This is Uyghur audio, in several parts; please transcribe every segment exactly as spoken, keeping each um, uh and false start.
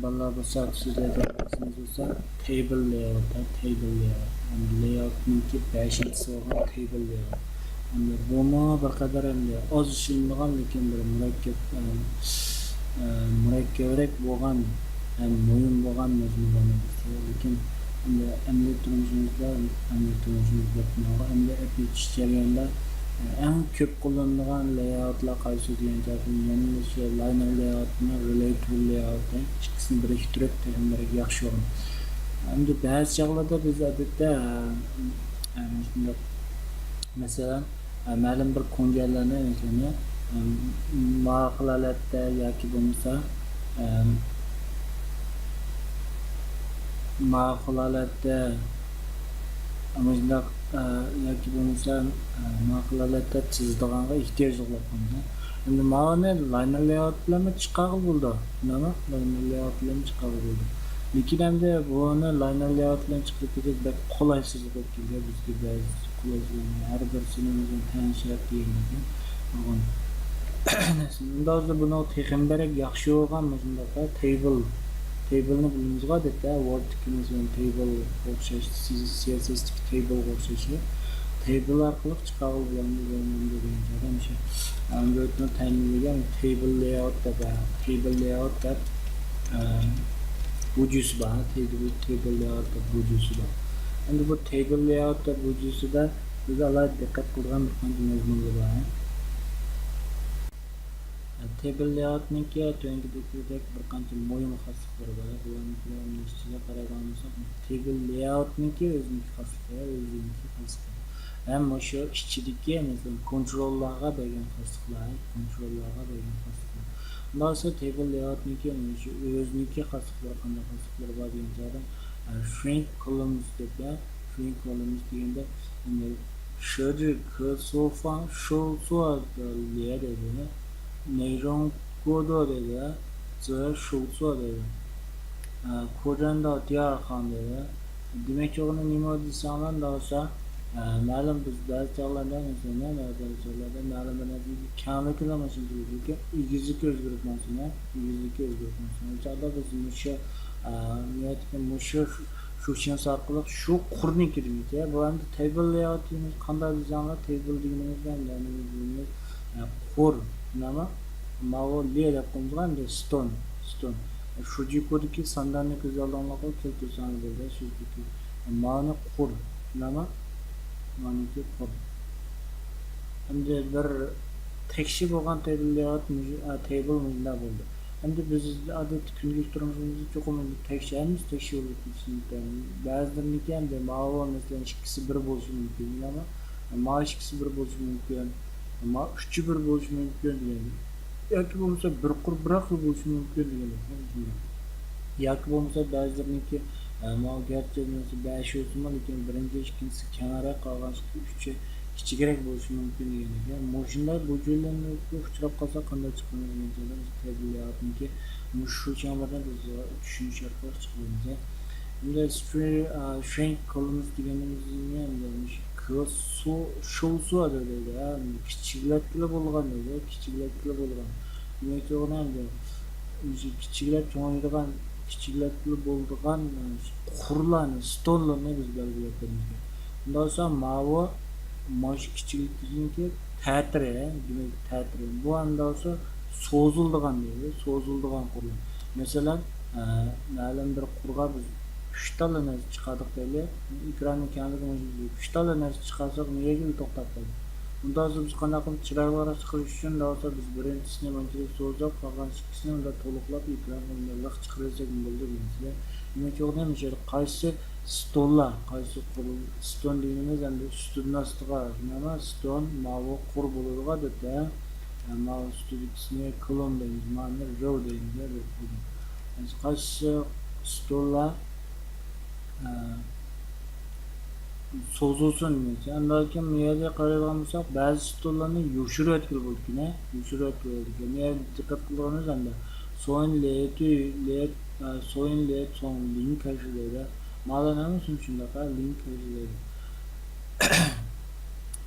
بالىلار بۇ سائەت سۆزلەيدىغان نەرسىمىز بولسا تەيبىل لەيئاۋۇت، تەيبىل لەيئاۋۇت. ئەمدى لەيئاۋۇتنىڭكى بەشىنچىسى بولغان تەيبىل لەيئاۋۇت. ئەمدى بۇمۇ بىر قەدەر ئەمدى ئاز ئىشلىنىدىغان، لېكىن بىر مۇرەككەپ، ئە، ئە، مۇرەككەپرەك بولغان ھەم مۇھىم بولغان مەزمۇنلارنىڭ بىرسى. لېكىن ئەمدى ئەمەلىي تۇرمۇشىمىزدا، ئەمەلىي تۇرمۇشىمىزدا بۇنىڭغا ئەمدى ئەپ يېتىش جەريانىدا، ئە، ئەڭ كۆپ قوللىنىدىغان لەيئاۋۇتلار قايسى دېگەن گەپنى، يەنە شۇ لاينېر لەيئاۋۇتمۇ، رېلەيتور لەيئاۋۇت، ئىككىسىنى بىرلەشتۈرۈپ تېخىمۇ بەك ياخشى بولغان. ئەمدى بەزى چاغلاردا بىز ئادەتتە، ئە، ئە، مۇشۇنداق، مەسىلەن، ئە، مەلۇم بىر كونگەنلەرنى، مەسىلەن، ئە، ماقۇل ھالەتتە ياكى بولمىسا، ئە، ماقۇل ھالەتتە، مۇشۇنداق، ئە، ياكى بولمىسا، ئە، ماقۇل ھالەتتە تىزىدىغانغا ئېھتىياجلىق بولۇپ قالىدۇ. ئەمدى ماۋۇنى لاينېر لەيئاۋۇت بىلەنمۇ چىقارغىلى بولىدۇ. نېمە؟ لاينېر لەيئاۋۇت بىلەنمۇ چىقارغىلى بولىدۇ. لېكىن ئەمدى بۇنى لاينېر لەيئاۋۇت بىلەن چىقىرىپ كېتىش بەك قولايسىز بولۇپ كېلىدۇ بىزگە. بەزى قولايسىز، ھەر بىرسىنى ئۆزىنىڭ تەڭشەپ دېگەندەك نۇرغۇن نەرسە. ئۇنداق بولسا بۇنىڭ تېخىمۇ بەك ياخشى بولغان مۇشۇنداق تەيبىل. تەيبىلنى بىلىمىزغۇ ئادەتتە ۋوردتىكى مەسىلەن تەيبىل ئوخشاش، سى ئېس ئېس تىكى تەيبىلغا ئوخشىشى. تەيبىل ئارقىلىق چىقارغىلى بولامدۇ، بولمامدۇ دېگەن جايدا مۇشۇ ئاندرويدنىڭ تەمىنلىگەن تەيبىل لەيئاۋۇت دەپ، تەيبىل لەيئاۋۇت دەپ، ئە، ۋىدىيوسى بار. تەيبىل، تەيبىل لەيئاۋۇت دەپ ۋىدىيوسى بار. ئەمدى بۇ تەيبىل لەيئاۋۇت دەپ ۋىدىيوسىدا بىز ئالاھىدە دىققەت قىلىدىغان بىر قانچە مەزمۇنلار بار. تەيبىل لەيئاۋۇتنىڭكى تۆۋەندىكىدەك بىر قانچە مۇھىم خاسلىقلىرى بار. بۇلارنىڭكى ئىچىگە قارايدىغان بولساق، تەيبىل لەيئاۋۇتنىڭكى ئۆزىنىڭكى خاسلىقى، ئۆزىنىڭكى خاسلىقى. ھەم مۇشۇ ئىچىدىكى، مەسىلەن، كونتروللارغا بەرگەن خاسلىقلار، كونتروللارغا بەرگەن خاسلىقلار. ئۇنداق بولسا تەيبىل لەيئاۋۇتنىڭكى مۇشۇ ئۆزىنىڭكى خاسلىقلىرى، قانداق خاسلىقلىرى بار دېگەن جايدا، شرىنك كولومنس دەپ، شرىنك كولومنس دېگەندە، ئەمدى 设置可缩放收缩的列 دەيدۇ. 内容过多 دەيدۇ. 则收缩 دەيدۇ. ئە، 扩展到第二行 دەيدۇ. دېمەكچى بولغىنى نېمە دېسەڭلار، مۇنداق بولسا، ئە، مەلۇم بىز بەزى چاغلاردا، مەسىلەن، بەزى چاغلاردا مەلۇم بىر نەرسىنى كەڭلىكىنى مۇشۇنچىلىك ياكى ئېگىزلىككە ئۆزگەرتمەسىمۇ، ئېگىزلىككە ئۆزگەرتمەسىمۇ. ئۇ چاغدا بىز مۇشۇ، ئە، نۆۋەتتىكى مۇشۇ شۇ شۇشىڭ ئارقىلىق شۇ قۇرنى كىرگۈزدى. بۇ ئەمدى تەيبىل لەيئاۋۇت دېگىنىمىز قانداق دېسەڭلار، تەيبىل دېگىنىمىز بىلەن يەنى بىلىمىز، ئە، قۇر. نېمە؟ ماۋۇ لې دەپ قويۇمىزغا ئەمدى ستون، ستون. شۇجىكۇدىكى سانداننى كۆز ئالدىڭلارغا كەلتۈرسەڭلار بولدى. شۇجىكۇ. ماۋۇنى قۇر. نېمە؟ ماۋۇنىڭكى قۇر. ئەمدى بىر تەكشى بولغان تەيبىل لەيئاۋۇت مۇشۇ-، ئە، تەيبىل مۇشۇنداق بولدى. ئەمدى بىز ئادەتتە كۈندىلىك تۇرمۇشىمىزدا چوقۇم ئەمدى تەكشى، ھەممىسى تەكشى بولۇپ كېتىشى مۇمكىن. بەزىلىرىنىڭكى ئەمدى ماۋۇ، مەسىلەن، ئىككىسى بىر بولۇشى مۇمكىن، يەنى ماۋۇ ئىككىسى بىر بولۇشى مۇمكىن، ماۋۇ ئۈچى بىر بولۇشى مۇمكىن دېگەن. ياكى بولمىسا بىر قۇر بىراقلا بولۇشى مۇمكىن دېگەن. ياكى بولمىسا بەزىلىرىنىڭكى، ئە، ماۋۇ گەرچە مەسىلەن بەش بولسىمۇ، لېكىن بىرىنچى، ئىككىنچىسى كەڭرەك، قالغان ئۈچى كىچىكرەك بولۇشى مۇمكىن دېگەن ئىكەن. مۇشۇنداق بۇ جۈملىلەرگە ئۇچراپ قالسا قانداق چىقىمىز دېگەن جايدا، بىز تەبىئىي لەيئاۋۇتنىڭكى مۇشۇ چاڭلارنى بىز چۈشىنىش ئارقىلىق چىقىرىمىز. ئەمدى شرىنك كولومنس دېگىنىمىز نېمە؟ ئەمدى مۇشۇ كىچىكلەتكىلى بولغان دەيدۇ، كىچىكلەتكىلى بولغان. دېمەك، ئۇنى ئەمدى مۇشۇ كىچىكلەپ چوڭىيىدىغان، كىچىكلەتكىلى بولىدىغان، ئە، قۇرلارنى، ستونلارنى بىز بەلگىلەپ بېرىمىزكەن. ئۇنداق بولسا ماۋۇ، مانا شۇ كىچىكلىتىشنىڭكى تەتۈرى، دېمەك، تەتۈرى. بۇ ئەمدى بولسا سوزۇلىدىغان دەيدۇ، سوزۇلىدىغان قۇرلار. مەسىلەن، ئە، مەلۇم بىر قۇرغا بىز ئۈچ تاللا نەرسە چىقاردۇق دەيلى. ئېكراننىڭ كەڭلىكى مۇشۇ، ئۈچ تاللا نەرسە چىقارساق، نېگە توختاپ قالدى؟ ئۇنداق بولسا بىز قانداق قىلىپ چىرايلىقراق چىقىرىش ئۈچۈن، ئۇنداق بولسا بىز بىرىنچىسىنى مۇنچىلىك سوزۇپ، قالغان ئىككىسىنى ئۇنداق تولۇقلاپ، ئېكرانغا مۇنداق چىقىرىۋەتسەك بولىدۇ دېگەن سۆز. دېمەك، يوق نېمە شۇ قايسى ستونلار، قايسى قۇرۇل-، ستون دېگىنىمىز ئەمدى ئۈستىدىن ئاستىغا، نېمە ستون، ماۋۇ قۇر بولىدىغۇ ئادەتتە. ماۋۇ ئۈستىدىكىسىنى كولوم دەيمىز، ماۋۇنى روۋ دەيمىز، بىر قۇر. قايسى ستونلار، ئە، سوزۇلسۇن دېمەكچى. ئاندىن كېيىن بۇ يەردە قارايدىغان بولساق، بەزى ستونلارنى يوشۇرۇۋەتكىلى بولىدىكەن، ھە؟ يوشۇرۇۋەتكىلى بولىدىكەن. بۇ يەردە دىققەت قىلغىنىمىز ئەمدى سويۇن لېيىتى، لېيىت، ئە، سويۇن لېيىت سوڭ لىڭ كەشلەيدۇ. مالارنىڭ ھەممىسىنى شۇنداق، ھە، لىڭ كەشلەيدۇ.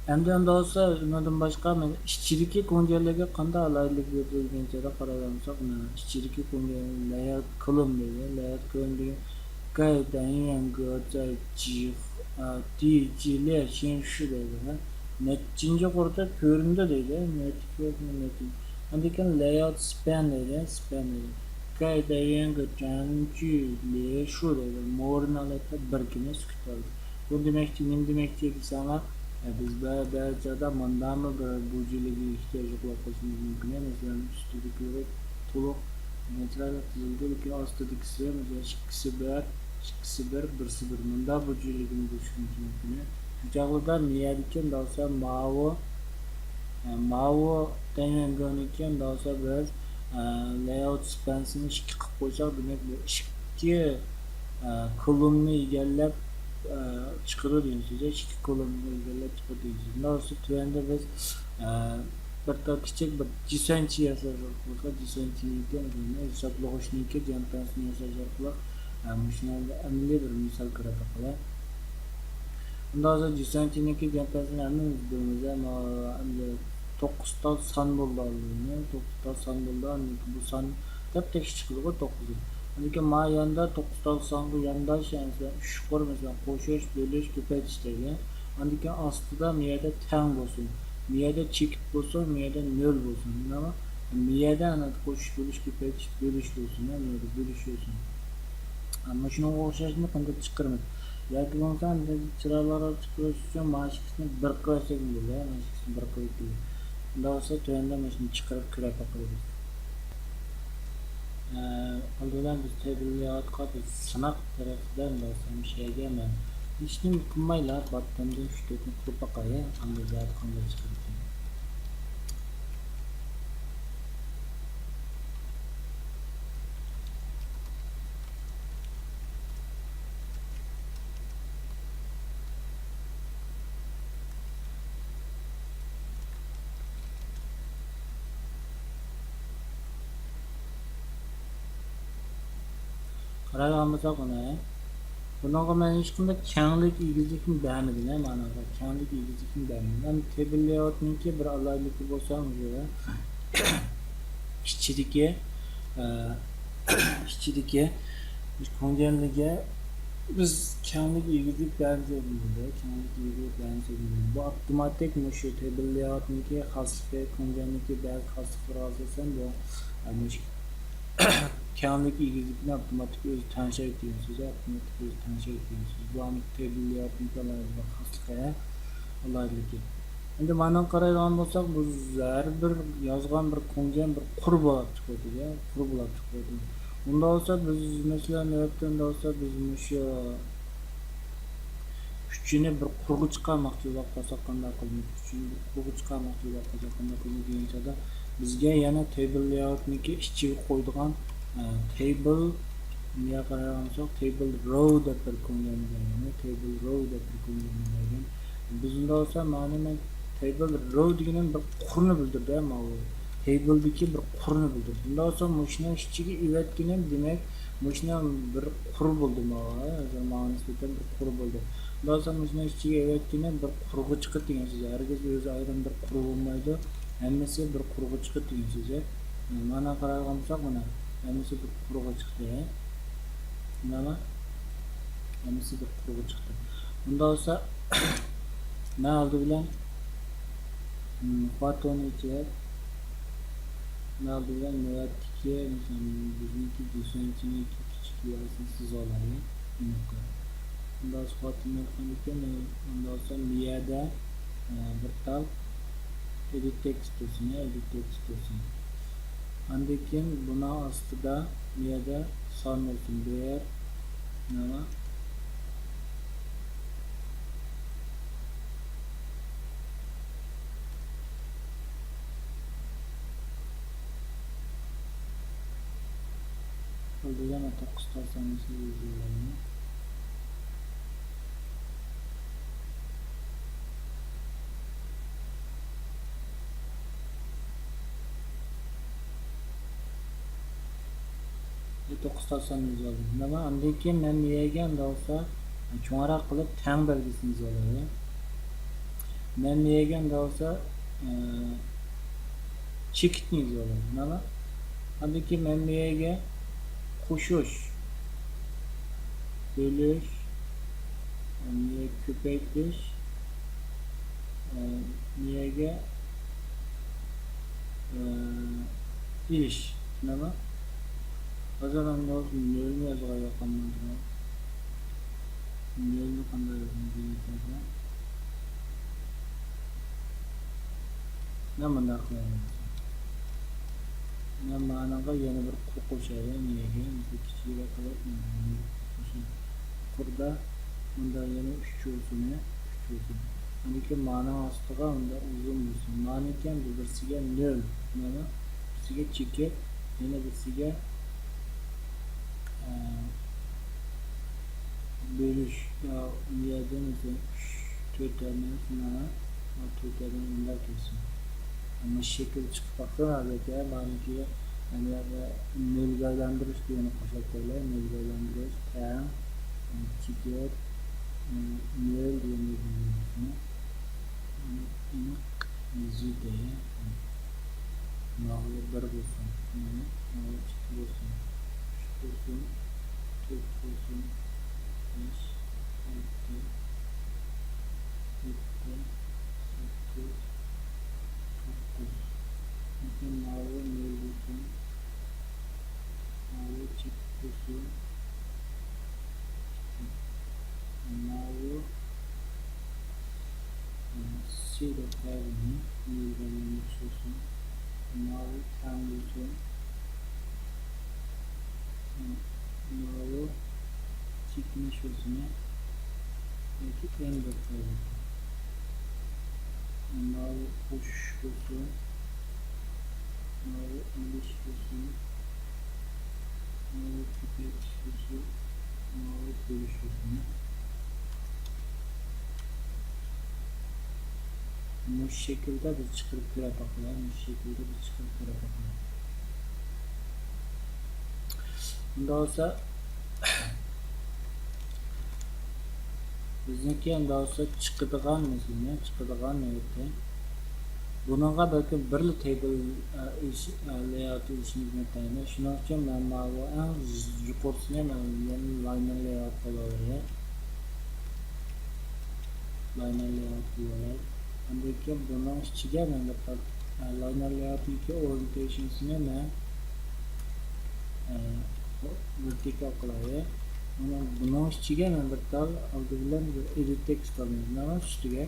ئەمدى ئۇنداق بولسا، ئۇنىڭدىن باشقا مانا ئىچىدىكى كۇڭجيەنلەرگە قانداق ئالاھىدىلىك بېرىدۇ دېگەنچە قاراپ ئالساق، مانا ئىچىدىكى كۇڭجيەن، لەيئاۋۇت كولوم دەيدۇ. لەيئاۋۇت كولوم دېگەن گاي دەنيۈەن گې زاي جى، ئا، دى جى لې شېن شۇ دەيدۇ. نەچچىنچى قۇردا كۆرۈندى دەيدۇ. نۆۋەتتىكى، نۆۋەتتىكى. ئاندىن كېيىن لەيئاۋۇت سپەن دەيدۇ، سپەن دەيدۇ. گاي دەنيۈەن گې جاڭ جۈ لې شۇ دەيدۇ. مورىنى ئالايتتا بىر كۈنى سۈكۈت ئالدى. بۇ دېمەكچى، نېمە دېمەكچى دېسەڭلار، ئە، بىز بە-، بەزى چاغدا مانداقمۇ بىر بۇجيۈلۈككە ئېھتىياجلىق بولۇپ قېلىشىمىز مۇمكىن. مەسىلەن، ئۈستىدىكىلىرى تولۇق، چىرايلىق تىزىلدى، لېكىن ئاستىدىكىسى، مەسىلەن، ئىككىسى بىر، ئىككىسى بىر، بىرسى بىر. مۇنداق بۇجيۈلۈكنى بولۇشىمىز مۇمكىن. شۇ چاغلاردا مىيەدىكى داۋسا ماۋۇ، ئە، ماۋۇ دەنيۈەن گېنىڭكى داۋسا بىز، ئە، لەيئاۋۇت سپەنسىنى ئىككى قىلىپ قويساق، دېمەك، بۇ ئىككى ئىككى، ئە، كولومنى ئىگىلەپ، ئە، چىقىدۇ دېگەن سۆز، ئىككى كولومنى ئىگىلەپ چىقىدۇ دېگەن سۆز. مۇنداق بولسا تۆۋەندە بىز، ئە، بىر تال كىچىك بىر جىسەنچى ياساش ئارقىلىق، جىسەنچىنىڭكى ھېسابلىغۇچنىڭكى جيەنپەنسىنى ياساش ئارقىلىق، ئە، مۇشۇنىڭدا ئەمەلىي بىر مىسال كۆرۈپ باقايلى. ئۇنداق بولسا جىسەنچىنىڭكى جيەنپەنسىنى ھەممىمىز بىلىمىز، ئەمما ئەمدى توققۇز تال سان بولدى ئالدى، توققۇز تال سان بولدى، ئاندىن كېيىن بۇ سان دەپ تەكشى چىقىدىغۇ توققۇز. ئاندىن كېيىن مانا ياندا توققۇز تال سانغا يانداش، مەسىلەن، ئۈچ قۇر، مەسىلەن، قوشۇش، بۆلۈش، كۆپەيتىش دەيلى. ئاندىن كېيىن ئاستىدا مۇ يەردە تەڭ بولسۇن، مۇ يەردە چېكىت بولسۇن، مۇ يەردە نۆل بولسۇن. مۇ يەردە ئەنە قوشۇش، بۆلۈش، كۆپەيتىش، بۆلۈش بولسۇن، مۇ يەردە بۆلۈش بولسۇن. مۇشۇنىڭغا ئوخشاشنى قانداق چىقىرىمىز؟ ياكى بولمىسا چىرايلىقراق چىقىرىش ئۈچۈن مانا ئىككىسىنى بىر قىلىۋەتسەك بولىدۇ، مانا ئىككىسىنى بىر قىلىپ كېلىپ. ئۇنداق بولسا تۆۋەندە مانا شۇنى چىقىرىپ كۆرۈپ باقايلى. ئالدى بىلەن بىز تەبىئىياتقا بىز سىناق تەرىقىدە مۇنداق بولسا مۇشۇ يەرگە مەن ھېچنېمە قىلمايلا باتتىمدىن شۇ تۆتنى قىلىپ باقايلى، قانداق زادى قانداق چىقىدىكەن. قارايدىغان بولساق بۇنى، بۇنىڭغا مەن ھېچقانداق كەڭلىك، ئېگىزلىكنى بەرمىدىم، ھە، مانا كەڭلىك، ئېگىزلىكنى بەرمىدىم. ئەمدى تېبىل لېئاۋۇتنىڭكى بىر ئالاھىدىلىكى بولسا، مۇشۇ ئىچىدىكى، ئە، ئىچىدىكى كۇڭجيەنلىگە بىز كەڭلىك، ئېگىزلىك بەرمىسەك بولىدۇ. كەڭلىك، ئېگىزلىك بەرمىسەك بولىدۇ. بۇ ئاپتوماتىك مۇشۇ تېبىل لېئاۋۇتنىڭكى خاسلىقى، كۇڭجيەننىڭكى بەزى خاسلىقلىرىغا ئاساسەن بۇ، ئە، مۇشۇ كەڭلىك، ئېگىزلىكنى ئاپتوماتىك ئۆزى تەڭشەيدۇ دېگەن سۆز، ئاپتوماتىك ئۆزى تەڭشەيدۇ دېگەن سۆز. بۇ ئاپتوماتىك تەبىئىي ئالاھىدىلىك، خاسلىقى، ئالاھىدىلىكى. ئەمدى مانا قارايدىغان بولساق، بۇ ھەر بىر يازغان بىر كۇڭجيەن بىر قۇر بولاپ چىقىۋاتىدۇ، قۇر بولاپ چىقىۋاتىدۇ. ئۇنداق بولسا بىز، مەسىلەن، نۆۋەتتە ئۇنداق بولسا بىز مۇشۇ ئۈچىنى بىر قۇرغا چىقارماقچى بولۇپ قالساق قانداق قىلىمىز؟ ئۈچىنى بىر قۇرغا چىقارماقچى بولۇپ قالساق قانداق قىلىمىز دېگەن چاغدا، بىزگە يەنە تېبىل لېئاۋۇتنىڭكى ئىچىگە قويىدىغان، ئە، تېبىل، نېمىگە قارايدىغان بولساق، تېبىل روۋ دەپ بىر كۇڭجيەننى بەرگەن، تېبىل روۋ دەپ بىر كۇڭجيەننى بەرگەن. بىز ئۇنداق بولسا، مانا مەن تېبىل روۋ دېگىنىم بىر قۇرنى بىلدۈردى، ماۋۇ. تېبىلدىكى بىر قۇرنى بىلدۈردى. ئۇنداق بولسا، مۇشۇنىڭ ئىچىگە ئېۋەتكىنىم، دېمەك، مۇشۇنىڭ بىر قۇر بولدى ماڭا، ھازىر ماڭا نىسبەتەن بىر قۇر بولدى. ئۇنداق بولسا، مۇشۇنىڭ ئىچىگە ئېۋەتكىنىم بىر قۇرغا چىقىدۇ دېگەن سۆز. ھەرگىز ئۆزى ئايرىم بىر قۇر بولمايدۇ. ھەممىسى بىر قۇرغا چىقىدۇ دېگەن سۆز. مانا قارايدىغان بولساق، مانا ھەممىسى بىر قۇرغا چىقتى. مانا ھەممىسى بىر قۇرغا چىقتى. ئۇنداق بولسا، مەن ئالدى بىلەن، م، خواتوننى ئېچىپ، مەن ئالدى بىلەن نۆۋەتتىكى، مەسىلەن، بىزنىڭكى جىسۈەنچىنىڭكى كىچىك ۋەرسىيىسىنى سىزىۋالايلى. ئۇنداق بولسا خواتوننى ئېيتقاندىكىن، ئۇنداق بولسا مىيەدە، ئە، بىر تال ئېدىت تېكىست تۇرسۇن، ئېدىت تېكىست تۇرسۇن. ئاندىن كېيىن بۇنىڭ ئاستىدا مىيەدە سان بولسۇن، بىر، مانا. بۇ دېگەن توققۇز تال سانىسىنى يېزىۋالايلى. بۇ توققۇز تال ساننى يېزىۋالدىم. مانا ئاندىن كېيىن مەن بۇ يەرگە ئەمدى بولسا چوڭراق قىلىپ تەڭ بەلگىسىنى يېزىۋالايلى. مەنبەگە ئەمدى بولسا، ئە، چېكىتنى يېزىۋالايلى. مانا. ئاندىن كېيىن مەنبەگە قوشۇش، بۆلۈش، مەنبەگە كۆپەيتىش، ئە، مەنبەگە، ئە، ئېلىش. مانا. ھازىر ئەمدى نۆلنى يازغان ياقمايدۇ. نۆلنى قانداق يازىمىز؟ مەن مۇنداق قىلايمەن. مەن مانىڭغا يەنە بىر قۇر قوشايلى. نېمىگە؟ بىر كىچىكرەك قىلىپ، قۇردا مۇندا يەنە ئۈچ بولسۇن، ئۈچ بولسۇن. ئاندىن كېيىن مانىڭ ئاستىغا مۇندا ئۇزۇن بولسۇن. مانىكى بىرسىگە نۆل، مانا بىرسىگە چېكىت، يەنە بىرسىگە، ئە، بۆلۈش. يا، بۇ يەردە مەسىلەن، ئۈچ، تۆت ھەرپنى مانا، تۆت ھەرپنى مۇنداق كەلسۇن. مۇشۇ شەكىل چىقىپ باقسۇن، ئەلۋەتتە، مانىكى، يەنى نۆلگە ئايلاندۇرۇش دېگەننى قوشۇپ قويايلى. نۆلگە ئايلاندۇرۇش تەڭ، چېكىت، نۆل دېگەننى بىلدۈرىمىز. ئېنىق يېزىدۇ. ماۋۇ بىر بولسۇن، ماۋۇ ئىككى بولسۇن، ئۈچ بولسۇن، تۆت بولسۇن، بەش، ئالتە، يەتتە، سەككىز، توققۇز. لېكىن ماۋۇ نۆل بولسۇن، ماۋۇ چېكىت بولسۇن. ماۋۇ، ئە، سى دەپ قويايلى، نۆلگە ئوخشىسۇن. ماۋۇ تەڭ بولسۇن. ماۋۇ چېكىنىش بولسۇن ياكى ئەن دەپ قويايلى. ماۋۇ قوشۇش بولسۇن. ماۋۇ ئېلىش بولسۇن، ماۋۇ كۆپەيتىش بولسۇن، ماۋۇ بۆلۈش بولسۇن. مۇشۇ شەكىلدە بىز چىقىرىپ كۆرۈپ باقىمىز، مۇشۇ شەكىلدە بىز چىقىرىپ كۆرۈپ باقىمىز. ئۇنداق بولسا، بىزنىڭكى ئەمدى بولسا چىقىدىغان، مەسىلەن، چىقىدىغان نۆۋەتتە. بۇنىڭغا بەلكىم بىرلا تەيبىل، ئە، ئېلىش، ئە، لەيئاۋۇت ئېلىشىمىز ناتايىن. شۇنىڭ ئۈچۈن مەن ماۋۇ ئەڭ يۇقىرىسىنى مەن يەنە لاينېر لەيئاۋۇت قىلىۋالاي. لاينېر لەيئاۋۇت قىلىۋالاي. ئاندىن كېيىن بۇنىڭ ئىچىگە مەن بىر تال، ئە، لاينېر لەيئاۋۇتنىڭكى ئورىيېنتېيشنسىنى مەن، ئە، ۋېرتىكال قىلايلى. ئۇنىڭ، بۇنىڭ ئىچىگە مەن بىر تال ئالدى بىلەن بىر ئېدىت تېكىست ئالىمىز. مانا ئۈستىگە،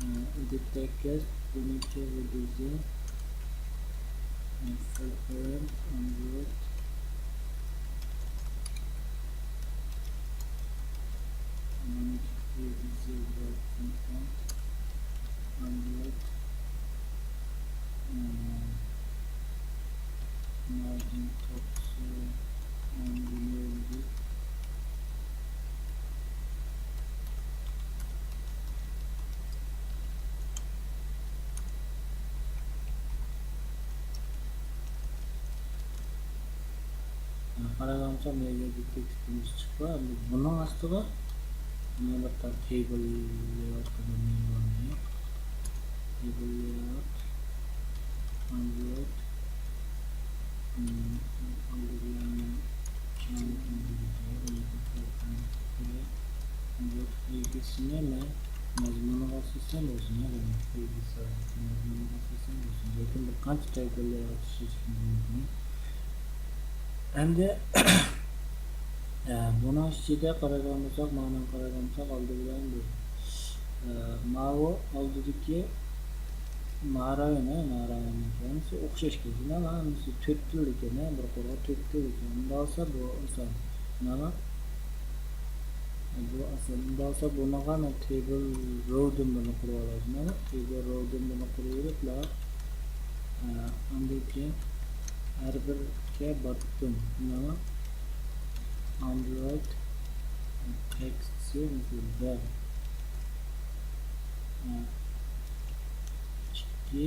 ئە، ئېدىت تېكىست، بۇنىڭكى ئېدىزى، ئە، سېلفرنت، ئاندرويد. مانا ئېدىزى، ۋورد، كونتېنت، ئاندرويد. مارجىن توپسى، ئاندىن نېمە دېدى؟ قاراپ بولسام، نېگاتىپ تېكىستىمىز چىقتى. ئەمدى بۇنىڭ ئاستىغا مانا بىر تال تەيبىل لەيئاۋۇت قىلىمىز. تەيبىل لەيئاۋۇت، ئاندرويد، ئالدى بىلەن كەڭ، ئاندرويد ئىگىسىنى مەن مەزمۇنىغا ئاساسەن ئۆزىنى، مەزمۇنىغا ئاساسەن ئۆزىنى. لېكىن بىر قانچە تەيبىل لەيئاۋۇت ئىشلىتىشىمىز مۇمكىن. ئەمدى، ئە، بۇنىڭ ئىچىدە قارايدىغان بولساق، مانىڭغا قارايدىغان بولساق، ئالدى بىلەن بىر، ئە، ماۋۇ ئالدىدىكى نارايىنى، نارايىنىڭكى ھەممىسى ئوخشاش كەلسۇن. مانا ھەممىسى تۆت تىل ئىكەن، بىر قۇرغا تۆت تىل ئىكەن. ئۇنداق بولسا بۇ ئاسان. مانا بۇ ئاسان. ئۇنداق بولسا بۇنىڭغا مەن تەيبىل روۋدىن بىرنى قۇرۇۋالاي. مانا تەيبىل روۋدىن بىرنى قۇرۇۋېلىپلا، ئە، ئاندىن كېيىن ھەر بىرگە بارتىم. مانا ئاندرويد تېكىستى، مەسىلەن، بىر، ئىككى،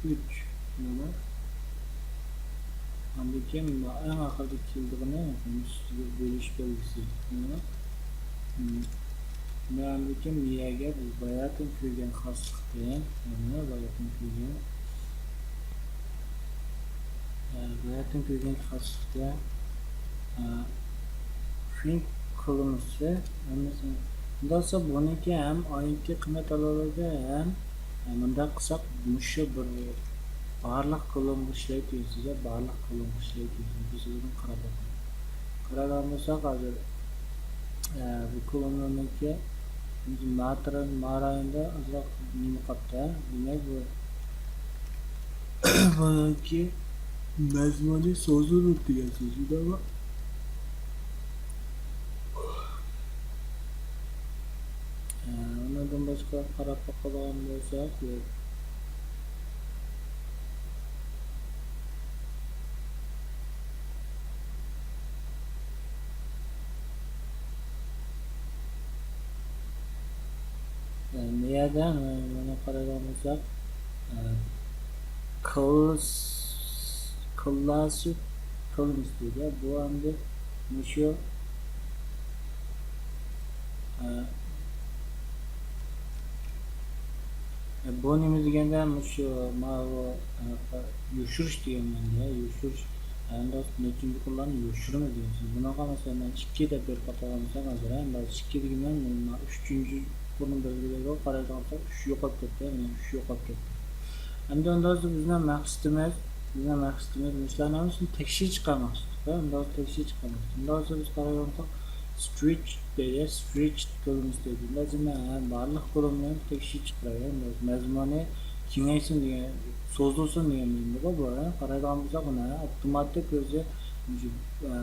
ئۈچ. مانا. ئاندىن كېيىن ئەڭ ئاخىرىدا كېلىدىغىنى، مەسىلەن، ئۈستىگە بۆلۈش بەلگىسى. مانا. مەندىكى مىيەگە بىز باياتىن كۆرگەن خاسلىقتىن، يەنى باياتىن كۆرگەن، ئە، باياتىن كۆرگەن خاسلىقتىن، ئە، فىنك قىلمىسى، ھەممىسىنى. ئۇنداقسا بۇنىڭكى ھەم ئاينىڭكى قىممەت ئالالىدى، ھەم، ئە، مۇنداق قىلساق، مۇشۇ بىر بارلىق كولومغا ئىشلەيدۇ دېگەن سۆز، بارلىق كولومغا ئىشلەيدۇ دېگەن سۆز. بىز ئۇنى قاراپ باقايلى. قارايدىغان بولساق، ھازىر، ئە، بۇ كولوملارنىڭكى ماتىرا، ما رايوندا ئازراق نېمە قاپتۇ، ھە؟ دېمەك، بۇ، بۇنىڭكى مەزمۇنى سوزۇلۇپ دېگەن سۆز، جۇدا بار. ئە، ئۇنىڭدىن باشقا قاراپ باقىدىغان بولساق، ئە، مۇ يەردە، ئە، مانا قارايدىغان بولساق، ئە، كلاس، كلاسسىك كولومنس دەيدۇ. بۇ ئەمدى مۇشۇ، ئە، ئە، بۇ نېمە دېگەندە، مۇشۇ ماۋۇ، ئە، يوشۇرۇش دېگەن مەنىدە، يوشۇرۇش. ئەمدى نەچچىنچى قۇرلارنى يوشۇرىمىز دېگەن سۆز. بۇنىڭغا مەسىلەن، مەن ئىككى دەپ بېرىپ ئاتىغان بولسام ھازىر، ھە، مەن ئىككى دېگەن مەن مانا ئۈچىنچى قۇرنى بەلگىلەيدۇ، قارايدىغان بولساق، ئۈچ يوقاپ كەتتى، مانا ئۈچ يوقاپ كەتتى. ئەمدى ئۇنداق بولسا بىزنىڭ مەقسىتىمىز، بىزنىڭ مەقسىتىمىز مۇشۇلارنىڭ ھەممىسىنى تەكشى چىقارماق. ئۇنداق بولسا تەكشى چىقارماق. ئۇنداق بولسا بىز قارايدىغان بولساق، سترېتچ دەيدۇ، سترېتچ كولومنس دەيدۇ. لازىم، ھە، بارلىق كولومنى تەكشى چىقىرايلى. مەزمۇنى كېڭەيسۇن دېگەن، سوزۇلسۇن دېگەن مەنىدىغۇ بۇ، ھە. قارايدىغان بولساق، بۇنى، ھە، ئاپتوماتىك ئۆزى، ئە،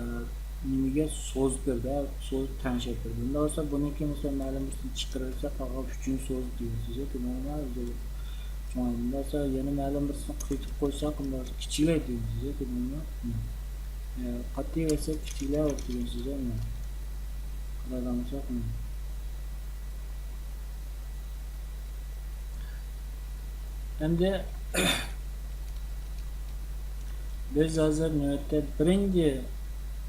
نېمىگە سوزۇپ بېرىدۇ، سوزۇپ تەڭشەپ بېرىدۇ. ئۇنداق بولسا بۇنىڭكى مەسىلەن مەلۇم بىرسىنى چىقىرىۋەتسەك، قالغان ئۈچىنى سوزۇپ دېگەن سۆز، ياكى نورمال ئۆزى چوڭايدۇ. ئۇنداق بولسا يەنە مەلۇم بىرسىنى قېتىپ قويساق، ئۇنداق بولسا كىچىكلەيدۇ دېگەن سۆز، ياكى نورمال. ئە، قاتتىق يەسەك كىچىكلەۋاتىدۇ دېگەن سۆز، مانا. قارايدىغان بولساق، مانا. ئەمدى بىز ھازىر نۆۋەتتە بىرىنچى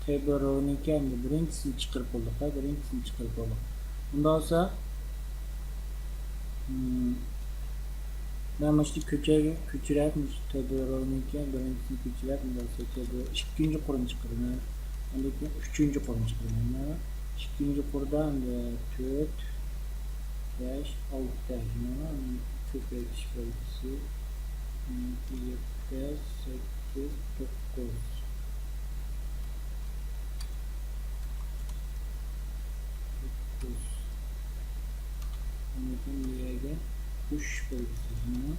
تەيبىر روۋنىڭكى ئەمدى بىرىنچىسىنى چىقىرىپ بولدۇق، ھە، بىرىنچىسىنى چىقىرىپ بولدۇق. ئۇنداق بولسا، مم، مەن مۇشۇنى كۆچۈرگە-، كۆچۈرەپ، مۇشۇ تەيبىر روۋنىڭكى بىرىنچىسىنى كۆچۈرەپ، ئۇنداق بولسا تەيبىر ئىككىنچى قۇرنى چىقىرىمەن. ئاندىن كېيىن ئۈچىنچى قۇرنى چىقىرىمەن. مانا ئىككىنچى قۇردا ئەمدى تۆت، بەش، ئالتە، مانا كۆپەيتىش بەلگىسى، يەتتە، سەككىز، توققۇز. توققۇز. ئاندىن كېيىن بۇ يەرگە ئۈچ بەلگىسى. مانا.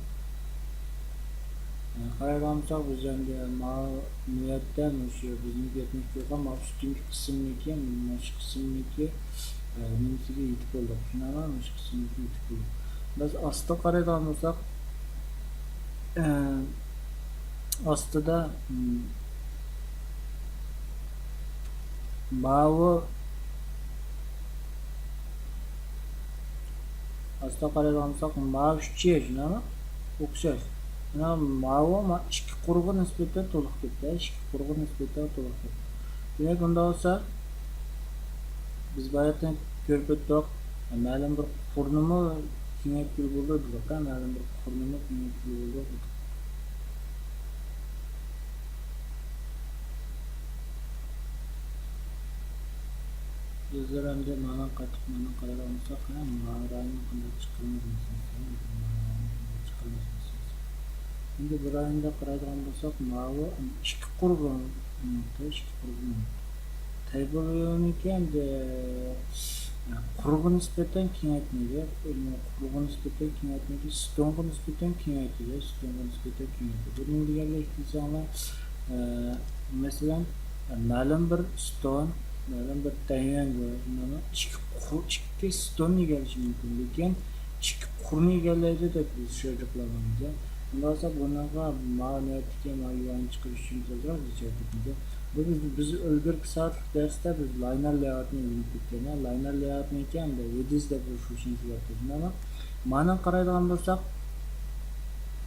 قارايدىغان بولساق، بىز ئەمدى ماۋۇ نۆۋەتتە مۇشۇ بىزنىڭ گەپنى قىلغان ماۋۇ ئۈستۈنكى قىسىمنىڭكى، مۇشۇ قىسىمنىڭكى، ئە، نېمىسىگە يېتىپ بولدۇق. شۇنداقمۇ؟ مۇشۇ قىسىمغا يېتىپ بولدۇق. بىز ئاستىغا قارايدىغان بولساق، ئە، ئاستىدا، م، ماۋۇ ئاستا قارايدىغان بولساق، ماۋۇ ئۈچى، شۇنداقمۇ؟ ئوخشاش. مانا ماۋۇ ما-، ئىككى قۇرغا نىسبەتەن تولۇق كەتتى، ئىككى قۇرغا نىسبەتەن تولۇق كەتتى. دېمەك، ئۇنداق بولسا، بىز باياتىن كۆرۈپ ئۆتتۇق، مەلۇم بىر قۇرنىمۇ كېڭەيتكىلى بولىدۇ دېدۇق، مەلۇم بىر قۇرنىمۇ كېڭەيتكىلى بولىدۇ دېدۇق. يۈزلىرى ئەمدى مانا قايتىپ مانا قارايدىغان بولساق، ھە، مانا رايوننى قانداق چىقىرىمىز مەسىلىسى، مانا رايوننى قانداق چىقىرىمىز مەسىلىسى. ئەمدى بۇ رايوندا قارايدىغان بولساق، ماۋۇ ئىككى قۇرغا نۇقتا، ئىككى قۇرغا نۇقتا. تەيبىرنىڭكى ئەمدى، ئە، قۇرغا نىسبەتەن كېڭەيتمىدى، قۇرغا نىسبەتەن كېڭەيتمىدى، ستونغا نىسبەتەن كېڭەيتىدۇ، ستونغا نىسبەتەن كېڭەيتىدۇ. بۇ نېمە دېگەنلىك دېسەڭلار، ئە، مەسىلەن، مەلۇم بىر ستون، مەلۇم بىر تەييۈەنگە، مانا ئىككى قۇ-، ئىككى ستون ئىگىلىشى مۇمكىن، لېكىن ئىككى قۇرنى ئىگىلەيدۇ دەپ بىز شۇ جاقلارنىڭ ئىچىدە. ئۇنداق بولسا بۇنىڭغا ما نۆۋەتتىكى ما يۈەننى چىقىرىش ئۈچۈن بىز ئازراق زىچ ھەرىكەت قىلىمىز. بۇ بىز، بىز ئىلگىرىكى سائەتلىك دەرستە بىز لاينېر لېئاۋۇتنى ئۆگىنىپ كەتكەن. لاينېر لېئاۋۇتنىڭكى ئەمدى ۋىدىز دەپ بىر فۇنكسىيەسى بار. مانا، مانا قارايدىغان بولساق،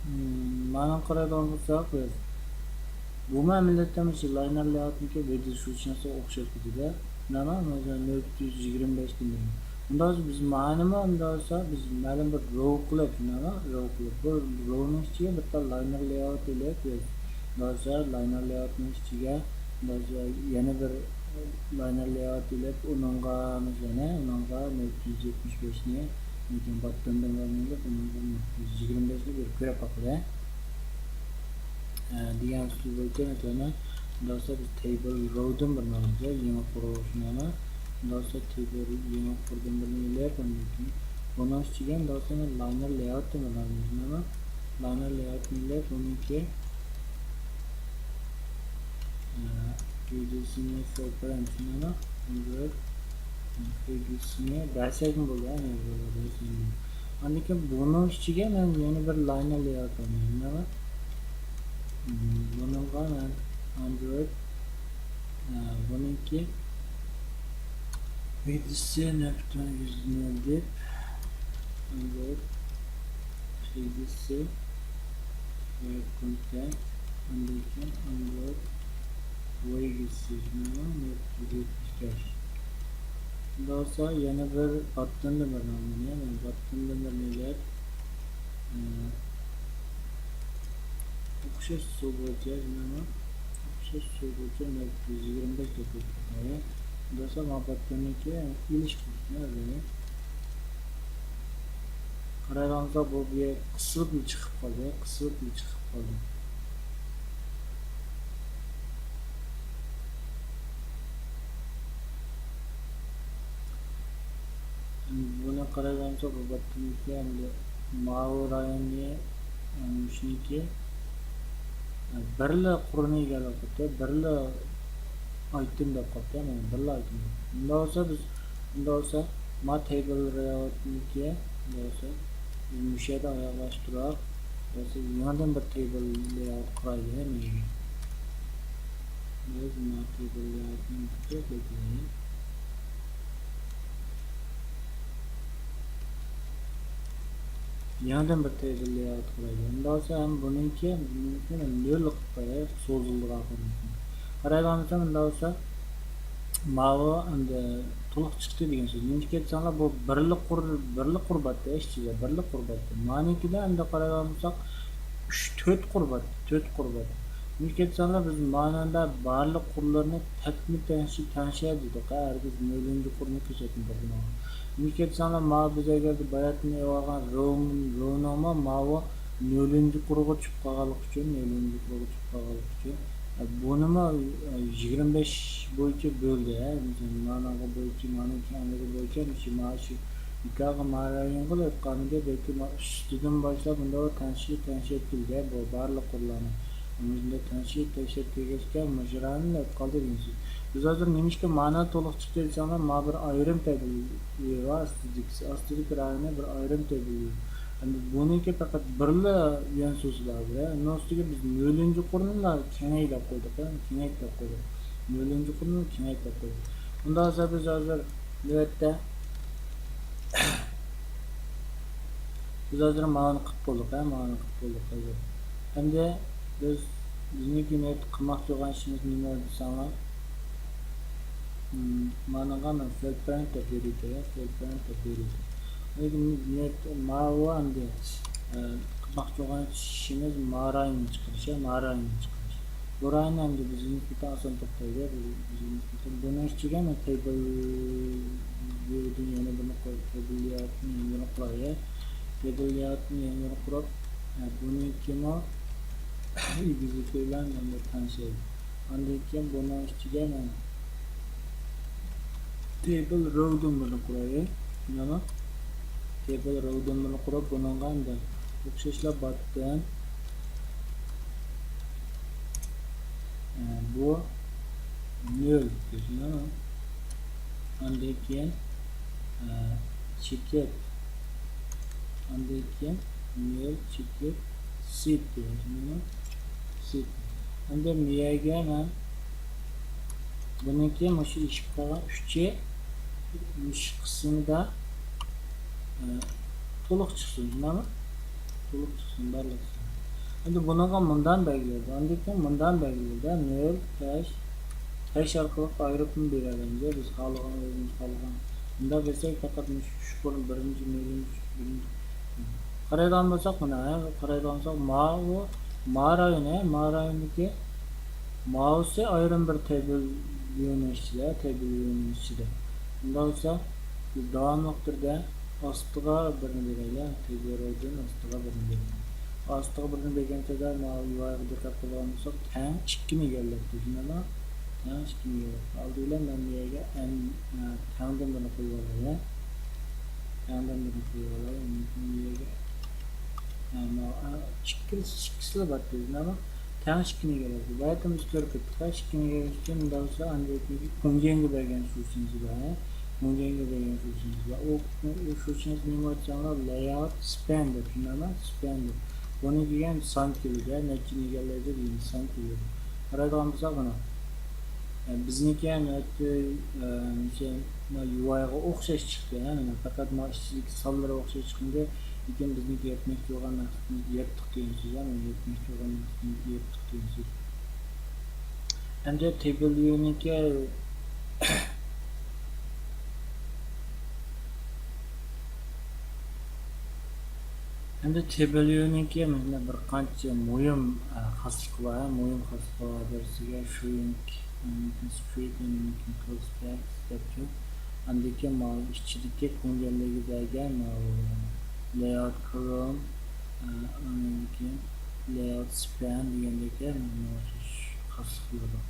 مم، مانا قارايدىغان بولساق بىز، بۇمۇ ئەمەلىيەتتە مۇشۇ لاينېر لېئاۋۇتنىڭكى ۋىدىز فۇنكسىيەسىگە ئوخشاش كېتىدۇ. مانا، مەسىلەن، نۆل پۈتۈن يۈز يىگىرمە بەش دېمەيمەن. ئۇنداق بولسا بىز مانىمۇ، ئۇنداق بولسا بىز مەلۇم بىر رو قىلىپ، شۇنداقمۇ؟ رو قىلىپ، بۇ رونىڭ ئىچىگە بىتتا لاينېر لېئاۋۇت ئېلىپ، بىز ئۇنداق بولسا لاينېر لېئاۋۇتنىڭ ئىچىگە ئۇنداق بولسا يەنە بىر لاينېر لېئاۋۇت ئېلىپ، ئۇنىڭغا، مەسىلەن، ئۇنىڭغا نۆل پۈتۈن يۈز يەتمىش بەشنى، لېكىن باتتېندىن ئۇنىڭغا نۆل پۈتۈن يۈز يىگىرمە بەشنى بىر كۆرۈپ باقىلى. ئە، دېگەن ئۇسۇل بويىچە، مەسىلەن، ئۇنداق بولسا بىز تېبىل رودىن بىرنى ئالىمىز، يېڭى قۇرۇلۇشنى. ئۇنداق بولسا تېبىل يېڭى قۇردىن بىرنى ئېلىپ، ئاندىن كېيىن بۇنىڭ ئىچىگە ئۇنداق بولسا مەن لاينېر لېئاۋۇتتىن بىرنى ئالىمىز، شۇنداقمۇ؟ لاينېر لېئاۋۇتنى ئېلىپ، ئۇنىڭكى، ئە، ئىدىسىنى سەل بېرەم، شۇنداقمۇ؟ ئاندىن ئىدىسىنى بەرسەكمۇ بولىدۇ، ھە، يەنە بىر بەرسەكمۇ. ئاندىن كېيىن بۇنىڭ ئىچىگە مەن يەنە بىر لاينېر لېئاۋۇت ئالىمەن، شۇنداقمۇ؟ بۇنىڭغا مەن ئاندرويد، ئە، بۇنىڭكى ۋىدىسى نۆل پۈتۈن يۈز نۆل دەپ، ئاندرويد ۋىدىسى ۋە كونتەكت، ئاندىن كېيىن ئاندرويد ۋىدىسى نۆل پۈتۈن يۈز يەتمىش بەش. بولسا يەنە بىر باتتېندىن بىرنى ئالىمەن، يەنە باتتېندىن بىرنى ئېلىپ، ئە، ئوخشاش ئۇسۇل بويىچە، مانا، ئوخشاش ئۇسۇل بويىچە مەن يۈز يىگىرمە بەش دەپ قويۇپ بېرەي. بولسا مانا باتتېننىڭكى ئېلىش قىلىشنى ئۆزى. قارايدىغانسا بۇ بىر قىسىلىپلا چىقىپ قالدى، قىسىلىپلا چىقىپ قالدى. بۇنى قارايدىغانسا بۇ باتتېننىڭكى ئەمدى ماۋۇ رايوننى، مۇشۇنىڭكى بىرلا قۇرنى ئىگىلەپ قويۇپتۇ، بىرلا ئايتېم دەپ قويۇپتۇ، مانا بىرلا ئايتېم. ئۇنداق بولسا بىز، ئۇنداق بولسا ما تېبىل لېئاۋۇتنىڭكى بولسا بىز مۇشۇ يەردە ئاياغلاشتۇراق، بولسا يېڭىدىن بىر تېبىل لېئاۋۇت قۇرايلى، نېمىگە؟ بىز ما تېبىل لېئاۋۇتنى بىر تەرەپلىك قىلايلى. يېڭىدىن بىر تېبىل لېئاۋۇت قۇرايلى. ئۇنداق بولسا ھەم بۇنىڭكى، بۇنىڭكى نۆل قىلىپ قويايلى، سوزۇلدۇرغان قىلمىسۇن. قارايدىغان بولسام، ئۇنداق بولسا ماۋۇ ئەمدى تولۇق چىقتى دېگەن سۆز. نېمىشقا دېسەڭلار، بۇ بىرلا قۇر، بىرلا قۇر باتتى ئىچىگە، بىرلا قۇر باتتى. مانىڭكىدە ئەمدى قارايدىغان بولساق، ئۈچ، تۆت قۇر باتتى، تۆت قۇر باتتى. نېمىشقا دېسەڭلار، بىز مانىڭدا بارلىق قۇرلارنى تەكمۇ تەڭشى، تەڭشە دېدۇق، ھە، ھەرگىز نۆلىنچى قۇرنى كۆرسەتمىدۇق بۇنىڭغا. نېمىشقا دېسەڭلار، ماۋۇ بىز ئەگەردە باياتىن ئېلىۋالغان رو، رونىڭمۇ ماۋۇ نۆلىنچى قۇرغا چۈشۈپ قالغانلىقى ئۈچۈن، نۆلىنچى قۇرغا چۈشۈپ قالغانلىقى ئۈچۈن، ئە، بۇنىمۇ، ئە، يىگىرمە بەش بويىچە بۆلدى، ھە. مەسىلەن، مانىڭغا بويىچە، مانىڭ كەڭلىكى بويىچە، مۇشۇ، مانا شۇ يۇقىرىقى مارايونغا ئېلىپ قالمىدى، بەلكى ما-، ئۈستىدىن باشلاپ مۇنداق تەڭشى، تەڭشەپ كەلگەن بۇ بارلىق قۇرلارنى. مۇشۇنداق تەڭشى، تەڭشەپ كەلگەچكە، مۇشۇ رايوننى ئېلىپ قالدى دېگەن سۆز. بىز ھازىر نېمىشقا مانا تولۇق چىقتى دېسەڭلار، ما بىر ئايرىم تېبىل بار، ئاستىدىكىسى، ئاستىدىكى رايونى بىر ئايرىم تېبىل. ئەمدى بۇنىڭكى پەقەت بىرلا يەنە سۆزى بار بۇ. ئۇنىڭ ئۈستىگە بىز نۆلىنچى قۇرنىلا كېڭەيتىپ قويدۇق، يەنى كېڭەيتىپ قويدۇق. نۆلىنچى قۇرنىلا كېڭەيتىپ قويدۇق. ئۇنداق بولسا بىز ھازىر نۆۋەتتە بىز ھازىر ماۋۇنى قىلىپ بولدۇق، ھە، ماۋۇنى قىلىپ بولدۇق ھازىر. ئەمدى بىز، بىزنىڭكى نۆۋەتتە قىلماقچى بولغان ئىشىمىز نېمە دېسەڭلار، مم، مانىڭغا مەن فېلپرېنت دەپ بېرىدۇ، فېلپرېنت دەپ بېرىدۇ. لېكىن نۆۋەتتە ماۋۇ ئەمدى، ئە، قىلماقچى بولغان ئىشىمىز مارايوننى چىقىرىش، ھە، مارايوننى چىقىرىش. بۇ رايوننى ئەمدى بىزگە نىسبەتەن ئاسان توختايدۇ. بىزگە نىسبەتەن بۇنىڭ ئىچىگە مەن تېبىل ۋىيۇدىن يەنە بىرنى قويۇپ، تېبىل لېئاۋۇتنى يەنە بىرنى قۇرايلى. تېبىل لېئاۋۇتنى يەنە بىرنى قۇرۇپ، بۇنىڭكىمۇ ئېگزىكيۇت بىلەن يەنە تەڭشەيلى. ئاندىن كېيىن بۇنىڭ ئىچىگە مەن تېبىل روۋدىن بىرنى قۇرايلى. مانا تېبىل روۋدىن بىرنى قۇرۇپ، بۇنىڭغا ئەمدى ئوخشاشلا باتتېن، ئە، بۇ نۆل دېسىمۇ، ئاندىن كېيىن، ئە، چېكىت، ئاندىن كېيىن نۆل چېكىت سىت دېسىمۇ، سىت. ئەمدى مۇ يەرگە مەن بۇنىڭكى مۇشۇ ئېشىپ قالغان ئۈچى مۇشۇ قىسمىدا، ئە، تولۇق چىقسۇن، شۇنداقمۇ؟ تولۇق چىقسۇن، بارلىق چىقسۇن. ئەمدى بۇنىڭغا مۇنداق بەلگىلەيدۇ. ئاندىن كېيىن مۇنداق بەلگىلەيدۇ. نۆل، ھەش، ھەش ئارقىلىق ئايرىپمۇ بېرەلەيمىز. بىز خالىغان، ئۆزىمىز خالىغان بۇنداق دېسەك، پەقەت مۇشۇ ئۈچ قۇرنى بىرىنچى، مېيلى، ئۈچ، بىرىنچى. قارايدىغان بولساق، مانا، ھە، قارايدىغان بولساق، ماۋۇ، ما رايونى، ما رايونىدىكى، ماۋۇسى ئايرىم بىر تېبىل يۆنىلىشىدە، تېبىل يۆنىلىشىدە. بۇنداق بولسا، بىز داۋاملىق تۈردە ئاستىغا بىرنى بېرەيلى، تېبىل رايونىدىن ئاستىغا بىرنى بېرەيلى. ئاستىغا بىرنى بەرگەن چاغدا، ماۋۇ يۇ ئايغا دىققەت قىلغان بولساق، تەڭ ئىككىنى ئىگىلەپتۇ، شۇنداقمۇ؟ تەڭ ئىككىنى ئىگىلەپتۇ. ئالدى بىلەن مەن بۇ يەرگە ئەن، ئە، تەڭدىن بىرنى قويۇۋالاي، ھە؟ تەڭدىن بىرنى قويۇۋالاي. ئاندىن كېيىن بۇ يەرگە، ئە، ماۋۇ، ئە، ئىككىلىسى، ئىككىسىلا بار دېدىم، ئەمما تەڭ ئىككىنى ئىگىلەيدۇ. باياتىن بىز كۆرۈپ كەتتۇق، ئىككىنى ئىگىلەش ئۈچۈن مۇنداق بولسا، ئاندىن كېيىن كۇڭجيەنگە بەرگەن شۇشىڭىز بار، ھە؟ كۇڭجيەنگە بەرگەن شۇشىڭىز بار. ئۇ، ئۇ شۇشىڭىز نېمە دېسەڭلار، لەيئاۋۇت سپەن دەپ، شۇنداقمۇ؟ سپەن دەپ. بۇنى دېگەن سان كېلىدۇ، نەچچىنى ئىگىلەيدۇ دېگەن سان كېلىدۇ. قارايدىغان بولساق، مانا، ئە، بىزنىڭكى ھەم ھەتتا، ئە، مۇشۇ، مانا، يۇ ئايغا ئوخشاش چىقتى، ھە، مانا، پەقەت مانا ئىچىدىكى سانلىرى ئوخشاش چىقمىدى. لېكىن بىزنىڭكى يەتمەكچى بولغان مەقسىتىمىز يەتتۇق دېگەن سۆز، ھە، مانا، يەتمەكچى بولغان مەقسىتىمىز يەتتۇق دېگەن سۆز. ئەمدى تېبىل يۇنىڭكى ئەمدى تېبىل يۇنىڭكى مانا بىر قانچە مۇھىم، ئە، خاسلىقى بار، مۇھىم خاسلىقى بار. بىرسىگە شۇيىنك، ئاندىن كېيىن سكرىپت، ئاندىن كېيىن كونسپەكت دەپتۇ. ئاندىن كېيىن ماۋۇ ئىچىدىكى كۇڭجيەنلەرگە بەرگەن ماۋۇ لەيئاۋۇت كروم، ئە، ئاندىن كېيىن لەيئاۋۇت سپەن دېگەندەك، ئە، مانا شۇ خاسلىقلار بار.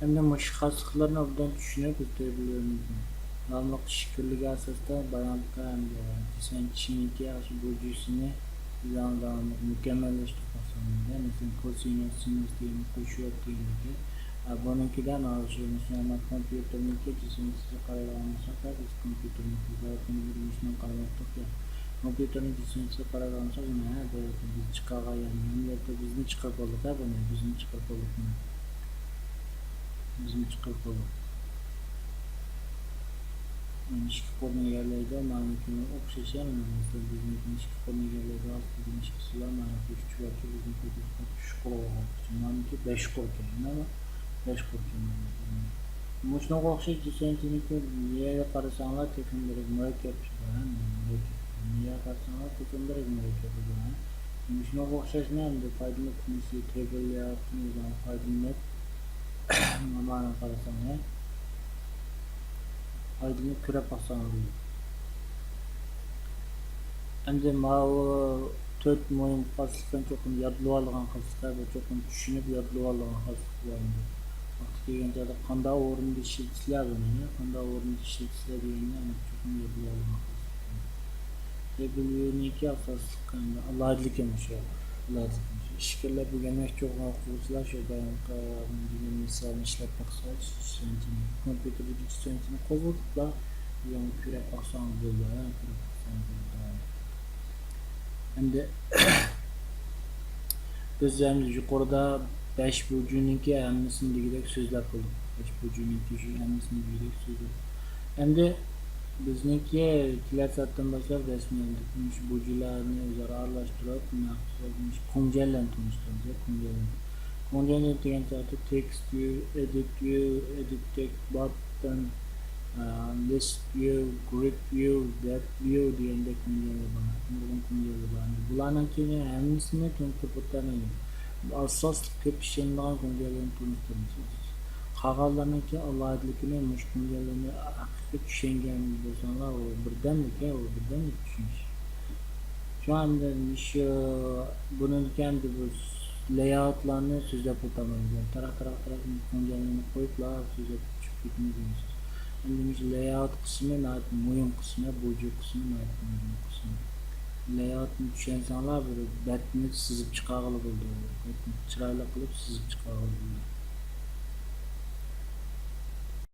ئەمدى مۇشۇ خاسلىقلارنى ئوبدان چۈشىنىپ، بىز تېبىل يۇنىڭكى داۋاملىق ئىش كۈنلۈكى ئاساستا بايانقى ھەمدە دېسەن چىنىكى ئاشۇ بۇجۇسىنى بىز داۋاملىق مۇكەممەللەشتۈرۈپ باقساق، مەسىلەن، كوسىنۇس، سىنۇس دېگەننى قوشۇپ دېگەندەك. ئە، بۇنىڭكىدە مانا شۇ، مۇشۇ كومپيۇتېرنىڭكى جىسىمسىزلىقى قارايدىغان بولساق، بىز كومپيۇتېرنىڭكى بىر مۇشۇنىڭ قارىماپتۇق يا. كومپيۇتېرنىڭ جىسىمسىزلىقى قارايدىغان بولساق، مانا بىز چىقارغان، يەنى بىزنى چىقىرىپ بولدۇق، ھە، بۇنى بىزنى چىقىرىپ بولدۇق، بۇنى. بىزنى چىقىرىپ بولدۇق. ئىككى قۇرنى ئىگىلەيدۇ، مانىڭكىمۇ ئوخشاش، يەنى مەسىلەن، بىزنىڭكى ئىككى قۇرنى ئىگىلەيدۇ، ئاستىدىن ئىككىسى بار، مانىڭكى ئۈچ باركەن، بىزنىڭكى ئۈچ قۇر بولغان، مانىڭكى بەش قۇركەن، مانا بەش قۇركەن. مۇشۇنىڭغا ئوخشاش دېسەنچىنىڭكى نېمىگە قارىساڭلار، تېخىمۇ بەك مۇرەككەپ چىقىدۇ، ھە، مۇرەككەپ. نېمىگە قارىساڭلار، تېخىمۇ بەك مۇرەككەپ بولىدۇ، ھە. مۇشۇنىڭغا ئوخشاشمۇ ئەمدى پايدىلىنىپ، تېبىل لەيئاۋۇتتىن ئۆزۈڭلار پايدىلىنىپ، مانا قارىساڭلار، پايدىلىنىپ كۆرۈپ باقساڭلار بولىدۇ. ئەمدى ماۋۇ تۆت مۇھىم خاسلىقنى چوقۇم يادلىۋالىدىغان خاسلىق، بۇ چوقۇم چۈشىنىپ يادلىۋالىدىغان خاسلىق بۇ ئەمدى. ۋاقتى كەلگەن چاغدا قانداق ئورۇندا ئىشلىتىسىلەر بۇنى، قانداق ئورۇندا ئىشلىتىسىلەر دېگەننى ئەمدى چوقۇم يادلىۋالىدىغان خاسلىق. تېبىل يۇنىڭكى ئاساسلىق ئەمدى ئالاھىدىلىكى مۇشۇ. ئالاھىدىلىكى مۇشۇ. ئىشكەرلەر بىلگەن ئوقۇغۇچىلار شۇ بايانقى دېگەن مىسالنى ئىشلەپ باقسا، سۆزچىنى، كومپيۇتېردىكى سۆزچىنى قوزغىتىپلا، يەنە كۆرۈپ باقساڭ بولىدۇ، ھە، كۆرۈپ باقساڭ بولىدۇ. ئەمدى بىز ئەمدى يۇقىرىدا بەش بۇجۇنىڭكى ھەممىسىنى دېگۈدەك سۆزلەپ بولدۇق. بەش بۇجۇنىڭكى شۇ ھەممىسىنى دېگۈدەك سۆزلەپ. ئەمدى بىزنىڭكى كېلەر سائەتتىن باشلاپ رەسمىي ئەمدى مۇشۇ بۇجۇلارنى ئۆزئارا ئارىلاشتۇرۇپ، مۇشۇ كۇڭجيەنلەرنى تونۇشتۇرىمىز، كۇڭجيەنلەرنى. كۇڭجيەنلەر دېگەن سائەتتە تېكىست ۋىيۇ، ئېدىت ۋىيۇ، ئېدىت تېكىست باتتون، ئە، لىست ۋىيۇ، گرىد ۋىيۇ، دەپ ۋىيۇ دېگەندەك كۇڭجيەنلەر بار. نۇرغۇن كۇڭجيەنلەر بار. بۇلارنىڭكىنى ھەممىسىنى تونۇشتۇرۇپ ئۆتەلمەيمەن. ئاساسلىق كۆپ ئىشلىنىدىغان كۇڭجيەنلەرنى تونۇشتۇرىمىز. قالغانلارنىڭكى ئالاھىدىلىكىنى مۇشۇ كۇڭجيەنلەرنى ھەقىقىي چۈشەنگەن بولساڭلار، ئۇ بىردەملىك، ئۇ بىردەملىك چۈشىنىش. شۇڭا ئەمدى مۇشۇ، بۇنىڭدىكى ئەمدى بۇ لەيئاۋۇتلارنى سۆزلەپ ئۆتەلمەيمىز. تاراق، تاراق، تاراق، كۇڭجيەنلەرنى قويۇپلا سۆزلەپ چۈشۈپ كېتىمىز دېگەن سۆز. ئەمدى مۇشۇ لەيئاۋۇت قىسمى ناھايىتى مۇھىم قىسمى، بۇجۇ قىسمى ناھايىتى مۇھىم قىسمى. لەيئاۋۇتنى چۈشەنسەڭلار، بىر بەتنى سىزىپ چىقارغىلى بولىدۇ. بەتنى چىرايلىق قىلىپ سىزىپ چىقارغىلى بولىدۇ.